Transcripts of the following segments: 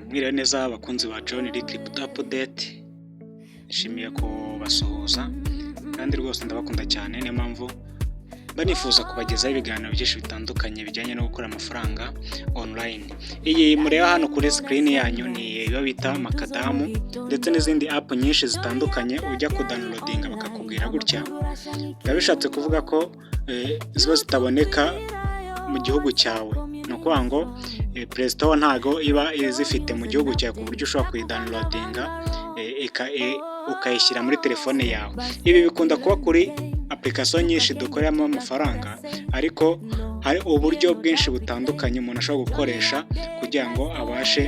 Mwiriwe neza abakunzi ba John Lee Crypto Update, nishimiye kubasuhuza kandi rwose ndabakunda cyane, niyo mpamvu mba nifuza kubagezaho ibiganiro byinshi bitandukanye bijyanye no gukora amafaranga online. Iyi mureba hano kuri screen yanyu ni iyo bita Macadam ndetse n'izindi app nyinshi zitandukanye ujya kudownloadinga bakakubwira gutya, biba bishatse kuvuga ko ziba zitaboneka mu gihugu cyawe. Ni ukuvuga ngo Play Store ntago iba izifite mu gihugu cyawe ku buryo ushobora kuyidownloadinga ukayishyira muri telefone yawe. Ibi bikunda kuba kuri application nyinshi dukoreramo amafaranga, ariko hari uburyo bwinshi butandukanye umuntu ashobora gukoresha kugira ngo abashe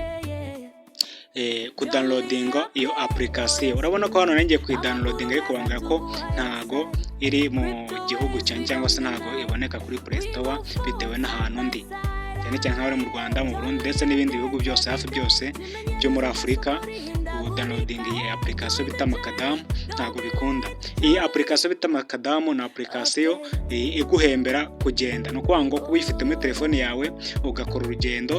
kudownloadinga iyo application. Urabona ko hano ngiye kuyidownloadinga ariko bambwira ko ntago iri mu gihugu cyanjye cyangwa se ntago iboneka kuri Play Store bitewe n'ahantu ndi. Cyane cyane nk'abari mu Rwanda, mu Burundi ndetse n'ibindi bihugu byose hafi byose byo muri Afurika, kudownloadinga iyi application bita Macadam ntago bikunda. Iyi application bita Macadam ni application iguhembera kugenda. Ni ukuvuga ngo kuba uyifite muri telefone yawe ugakora urugendo,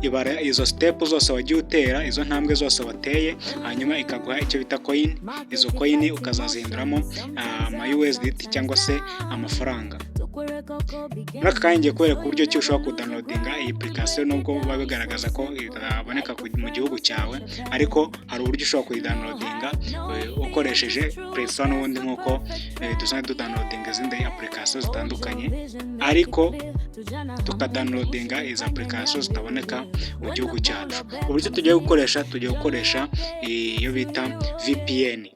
ibara izo step zose wagiye utera, izo ntambwe zose wateye, hanyuma ikaguha icyo bita coin, izo coin ukazazihinduramo ama USDT cyangwa se amafaranga. Muri aka kanya ngiye kubereka uburyo ki ushobora kudownloadinga iyi application nubwo biba bigaragaza ko itaboneka mu gihugu cyawe, ariko hari uburyo ushobora kuyidownloadinga ukoresheje Play Store n'ubundi nk'uko dusanzwe tudownloadinga izindi application zitandukanye, ariko tukadownloadinga izi application zitaboneka mu gihugu cyacu. Uburyo tugiye gukoresha, tugiye gukoresha iyo bita VPN.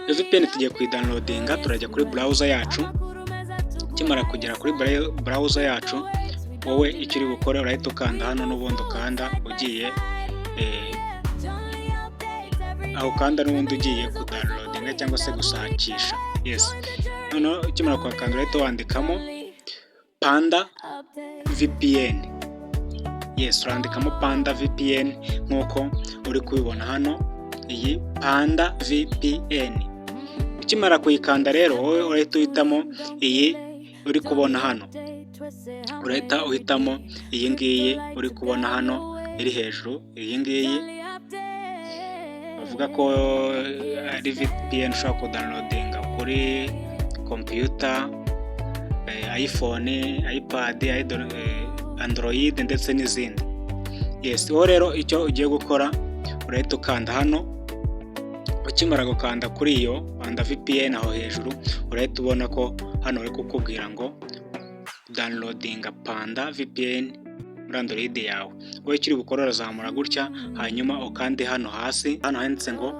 Iyo VPN tugiye kuyidownloadinga, turajya kuri browser yacu, ukimara kugera kuri browser yacu, wowe icyo uri bukore urahita ukanda hano n'ubundi ukanda ugiye aho ukanda n'ubundi ugiye kudownloadinga cyangwa se gushakisha. Yes, noneho ukimara kuhakanda urahita wandikamo Panda VPN. Yes, urandikamo Panda VPN nk'uko uri kubibona hano, iyi Panda VPN. Ukimara kuyikanda rero, wowe urahita uhitamo iyi uri kubona hano, urahita uhitamo iyi ngiyi uri kubona hano iri hejuru, iyi ngiyi bavuga ko ari VPN ushobora kudownloadinga kuri computer, iPhone, iPad, Android ndetse n'izindi. Yes, wowe rero icyo ugiye gukora urahita ukanda hano, ukimara gukanda kuri iyo Panda VPN aho hejuru, urahita ubona ko hano bari kukubwira ngo downloadinga Panda VPN muri Android yawe. Wowe icyo uri bukore urazamura gutya, hanyuma ukande hano hasi, hano handitse ngo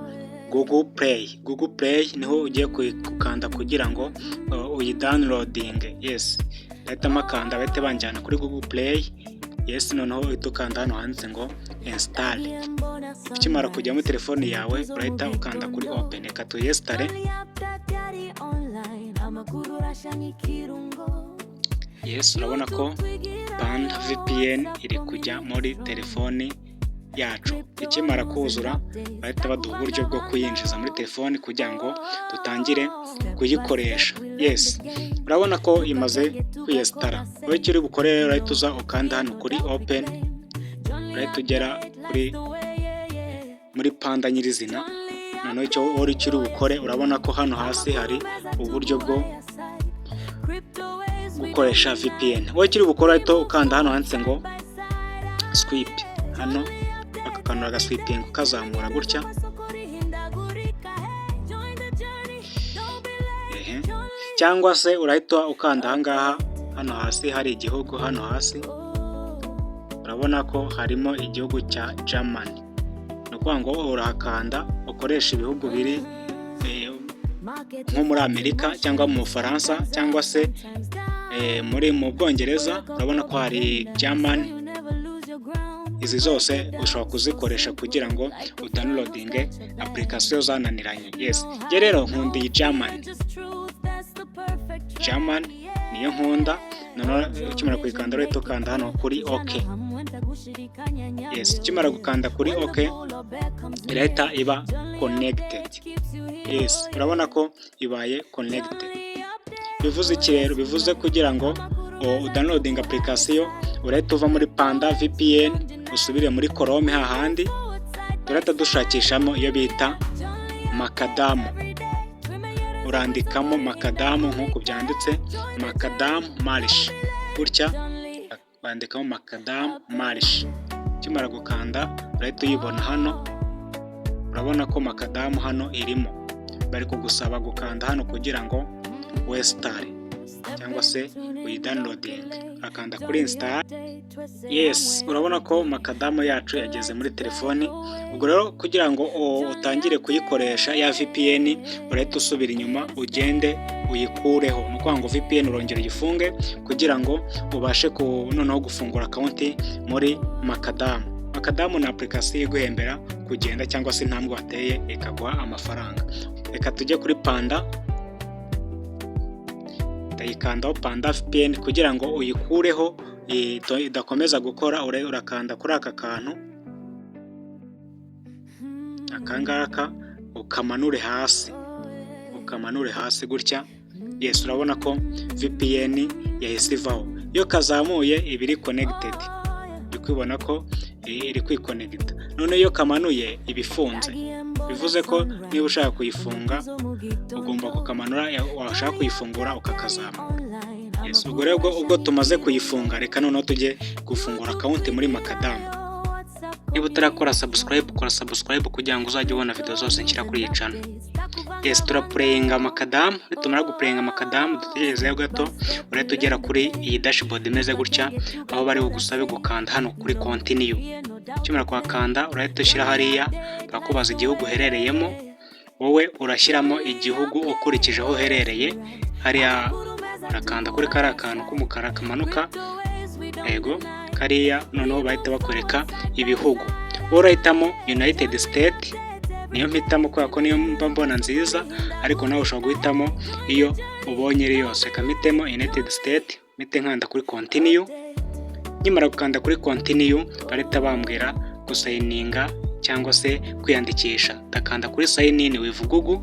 Google Play. Google Play niho ugiye gukanda kugira ngo uyidownloadinge. Yes, ndahita mpakanda bahite banjyana kuri Google Play. Yes, noneho uhita ukanda hano handitse ngo install. Ukimara kujya muri telefone yawe urahita ukanda kuri open. Reka tuyinstalle. Yes, urabona ko Panda VPN iri kujya muri telefoni yacu. Ikimara kuzura bahita baduha uburyo bwo kuyinjiza muri telefoni kugira ngo dutangire kuyikoresha. Yes, urabona ko imaze kwiyinstalla. Wowe icyo uri bukore rero urahita uza ukanda hano kuri open, urahita ugera kuri muri Panda nyirizina. Noneho icyo wowe icyo uri bukore, urabona ko hano hasi hari uburyo bwo gukoresha VPN. Wowe icyo uri bukore uhita ukanda hano handitse ngo swipe, hano aka kantu uragaswipinga ukazamura gutya. Ehe. Cyangwa se urahita ukanda ahangaha hano hasi hari igihugu, hano hasi urabona ko harimo igihugu cya Germany. Ni ukuvuga ngo urahakanda ukoresha ibihugu biri nko muri Amerika cyangwa mu Bufaransa cyangwa se muri mu Bwongereza, urabona ko hari Germany. Izi zose ushobora kuzikoresha kugira ngo udownloadinge application zananiranye. Yes, njye rero nkunda iyi Germany. Germany niyo nkunda. Noneho ukimara kuyikanda urahita ukanda hano kuri OK. Yes, ukimara gukanda kuri OK irahita iba connected. Yes, urabona ko ibaye connected. Bivuze iki rero? Bivuze kugira ngo udownloadinge application urahita uva muri Panda VPN. Usubire muri Chrome hahandi, turahita dushakishamo iyo bita Macadam. Urandikamo Macadam nk'uko byanditse, Macadam Mulch gutya, wandikamo Macadam Mulch. Ukimara gukanda urahita uyibona hano. Urabona ko Macadam hano irimo. Bari kugusaba gukanda hano kugira ngo winstalle cyangwa se uyidownloadinge. Urakanda kuri install. Yes, urabona ko Macadam yacu yageze muri telefoni. Ubwo rero kugira ngo utangire kuyikoresha ya VPN, urahita usubira inyuma ugende uyikureho. Ni ukuvuga ngo VPN urongera uyifunge kugira ngo ubashe noneho gufungura account muri Macadam. Macadam ni application iguhembera kugenda cyangwa se intambwe wateye ikaguha amafaranga. Reka tujye kuri Panda. Ndayikandaho, Panda VPN. Kugira ngo uyikureho idakomeza gukora, urakanda kuri aka kantu, aka ngaka, ukamanure hasi, ukamanure hasi gutya. Yes, urabona ko VPN yahise ivaho. Iyo kazamuye iba iri connected, uri kubibona ko iri kwiconnecta. None iyo kamanuye iba ifunze. Bivuze ko niba ushaka kuyifunga ugomba kukamanura, washaka kuyifungura ukakazamura. Yes, ubwo rero ubwo tumaze kuyifunga, reka noneho tujye gufungura account muri Macadam. Niba utarakora subscribe, kora subscribe kugira ngo uzajye ubona video zose nshyira kuri iyi channel. Yes, turaplayinga Macadam. Nitumara guplayinga Macadam, dutegerezeho gato, urahita ugera kuri iyi dashboard imeze gutya, aho bari bugusabe gukanda hano kuri continue. Ukimara kuhakanda urahita ushyira hariya, barakubaza igihugu uherereyemo. Wowe urashyiramo igihugu ukurikije aho uherereye. Hariya urakanda kuri kariya kantu k'umukara kamanuka, yego kariya. Noneho bahita bakwereka ibihugu. Wowe urahitamo United State, niyo mpitamo kubera ko niyo mba mbona nziza, ariko nawe ushobora guhitamo iyo ubonye iri yose. Reka mpitemo United State, mpite nkanda kuri continue. Nkimara gukanda kuri continue, barahita bambwira gusigninga cyangwa se kwiyandikisha. Ndakanda kuri sign in with Google,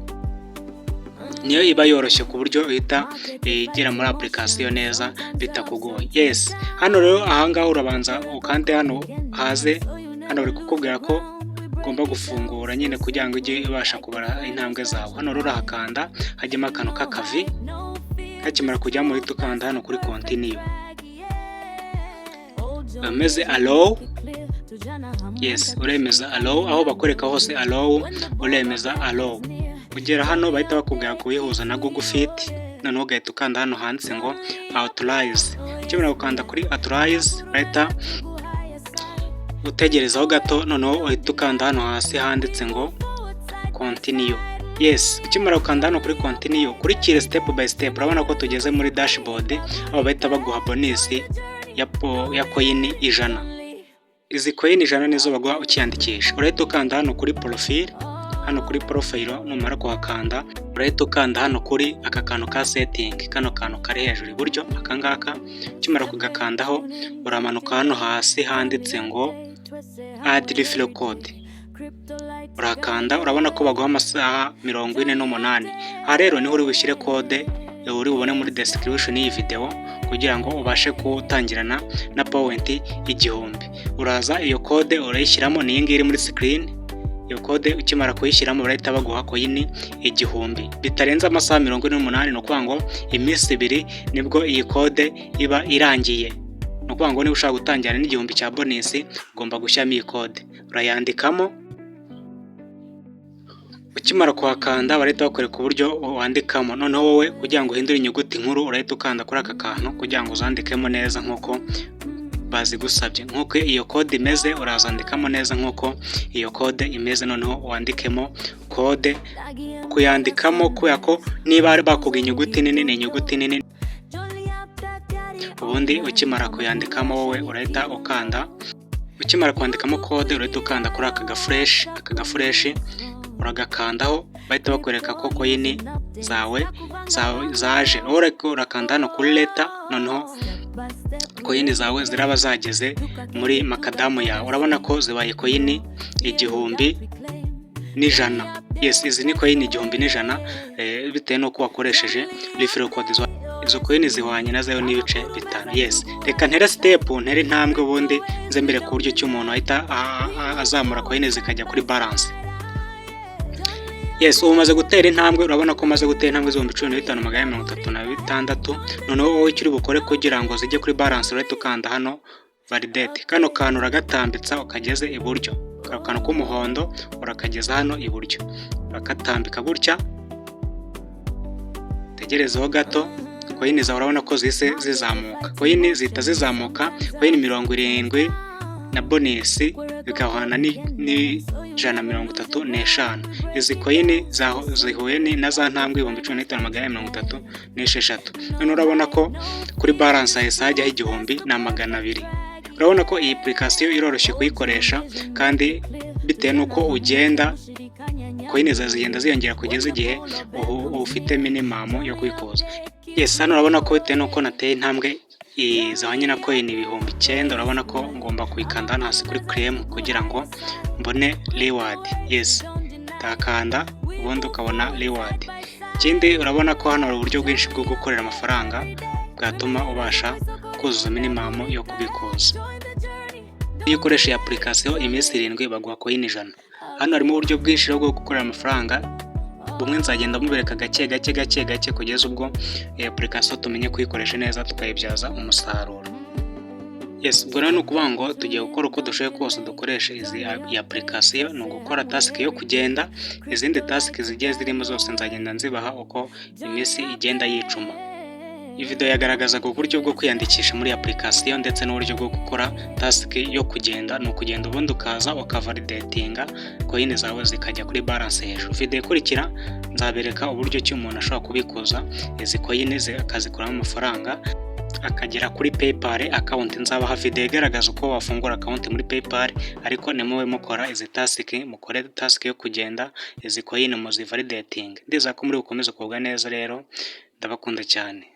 niyo iba yoroshye ku buryo uhita igera muri application neza bitakugoye. Yes, hano rero ahangaha urabanza ukande hano haze. Hano bari kukubwira ko ugomba gufungura nyine kugira ngo ujye ubasha kubara intambwe zawe. Hano rero urahakanda hajyemo akantu k'akavi. Kakimara kujyamo uhita ukanda hano kuri continue, bameze allow. Yes, uremeza allow. Aho bakwereka hose allow, uremeza allow. Ugera hano bahita bakubwira kuyihuza na Google Fit, noneho ugahita ukanda hano handitse ngo authorize. Ukimara gukanda kuri authorize, bahita utegerezaho gato, noneho uhita ukanda hano hasi handitse ngo continue. Yes, ukimara gukanda hano kuri continue, ukurikire step by step. Urabona ko tugeze muri dashboard, aho bahita baguha bonus ya coin 100. Izi coin 100 nizo baguha ukiyandikisha. Urahita ukanda hano kuri profile, hano kuri profile. Numara kuhakanda urahita ukanda hano kuri aka kantu ka setting, kano kantu kari hejuru iburyo, aka ngaka. Ukimara kugakandaho uramanuka hano hasi handitse ngo add referral code, urakanda. Urabona ko baguha amasaha 48. Aha rero niho uri bushyire code uri bubone muri description y'iyi video kugira ngo ubashe gutangirana na point 1000. Uraza iyo code urayishyiramo, ni iyi ngiyi iri muri screen. Iyo code ukimara kuyishyiramo barahita baguha coin 1000 bitarenze amasaha 48. Ni ukuvuga ngo iminsi 2 nibwo iyi code iba irangiye. Ni ukuvuga ngo niba ushaka gutangira n'igihumbi cya bonus, ugomba gushyiramo iyi code. Urayandikamo. Ukimara kuhakanda barahita bakwereka uburyo wandikamo. Noneho wowe kugira ngo uhindure inyuguti nkuru, urahita ukanda kuri aka kantu kugira ngo uzandikemo neza nk'uko bazigusabye, nk'uko iyo code imeze. Urazandikamo neza nk'uko iyo code imeze, noneho wandikemo code. Kuyandikamo, kubera ko niba bakubwiye inyuguti nini, ni inyuguti nini. Ubundi ukimara kuyandikamo wowe urahita ukanda. Ukimara kwandikamo code urahita ukanda kuri aka gaflèche. Aka gaflèche uragakandaho, bahita bakwereka ko coin zawe zaje. Wowe urakanda hano kuri later, noneho coin zawe ziraba zageze muri Macadam yawe. Urabona ko zibaye coin 1100. Yes, izi ni coin 1100 bitewe n'uko wakoresheje referral code. Izo coin zihwanye na 0.5. Yes, reka ntere step, ntere intambwe, ubundi nze mbere ku buryo ki umuntu ahita azamura coin zikajya kuri balance. Yes, ubu umaze gutera intambwe. Urabona ko umaze gutera intambwe 15,436. Noneho wowe icyo uri bukore kugira ngo zijye kuri balance, urahita ukanda hano validate. Kano kantu uragatambitsa ukageze iburyo, kano kantu k'umuhondo urakageza hano iburyo, urakatambika gutya, tegerezeho gato. Coin zawe urabona ko zihise zizamuka, coin zihita zizamuka, coin 70 na bonus bigahwana n'135. Izi coin zihuye na za ntambwe 15,436. None urabona ko kuri balance hahise hajyaho 1200. Urabona ko iyi application iroroshye kuyikoresha, kandi bitewe n'uko ugenda, coin zawe zigenda ziyongera kugeza igihe ufite minimum yo kubikuza. Yes, hano urabona ko bitewe n'uko nateye intambwe zihwanye na coin 9000, urabona ko ngomba kuyikanda hano hasi kuri claim kugira ngo mbone reward. Yes, ndakanda, ubundi ukabona reward. Ikindi, urabona ko hano hari uburyo bwinshi bwo gukorera amafaranga bwatuma ubasha kuzuza minimum yo kubikuza. Iyo ukoresha iyi application iminsi 7, baguha coin 100. Hano harimo uburyo bwinshi bwo gukorera amafaranga. Bumwe nzagenda mubereka gake gake gake gake kugeza ubwo iyi application tumenye kuyikoresha neza, tukayibyaza umusaruro. Yes, ubwo rero ni ukuvuga ngo tugiye gukora uko dushoboye kose dukoreshe iyi application. Ni ugukora task yo kugenda, izindi task zigiye zirimo zose nzagenda nzibaha uko iminsi igenda yicuma. Iyi video yagaragazaga uburyo bwo kwiyandikisha muri application ndetse n'uburyo bwo gukora task yo kugenda. Ni ukugenda, ubundi ukaza ukavalidatinga, coin zawe zikajya kuri balance hejuru. Video ikurikira nzabereka uburyo ki umuntu ashobora kubikuza izi coin akazikuramo amafaranga akagera kuri PayPal account. Nzabaha video igaragaza uko wafungura account muri PayPal, ariko nimube mukora izi task, mukore task yo kugenda, izi coin muzivalidating. Ndizera ko muri bukomeze kugubwa neza. Rero ndabakunda cyane.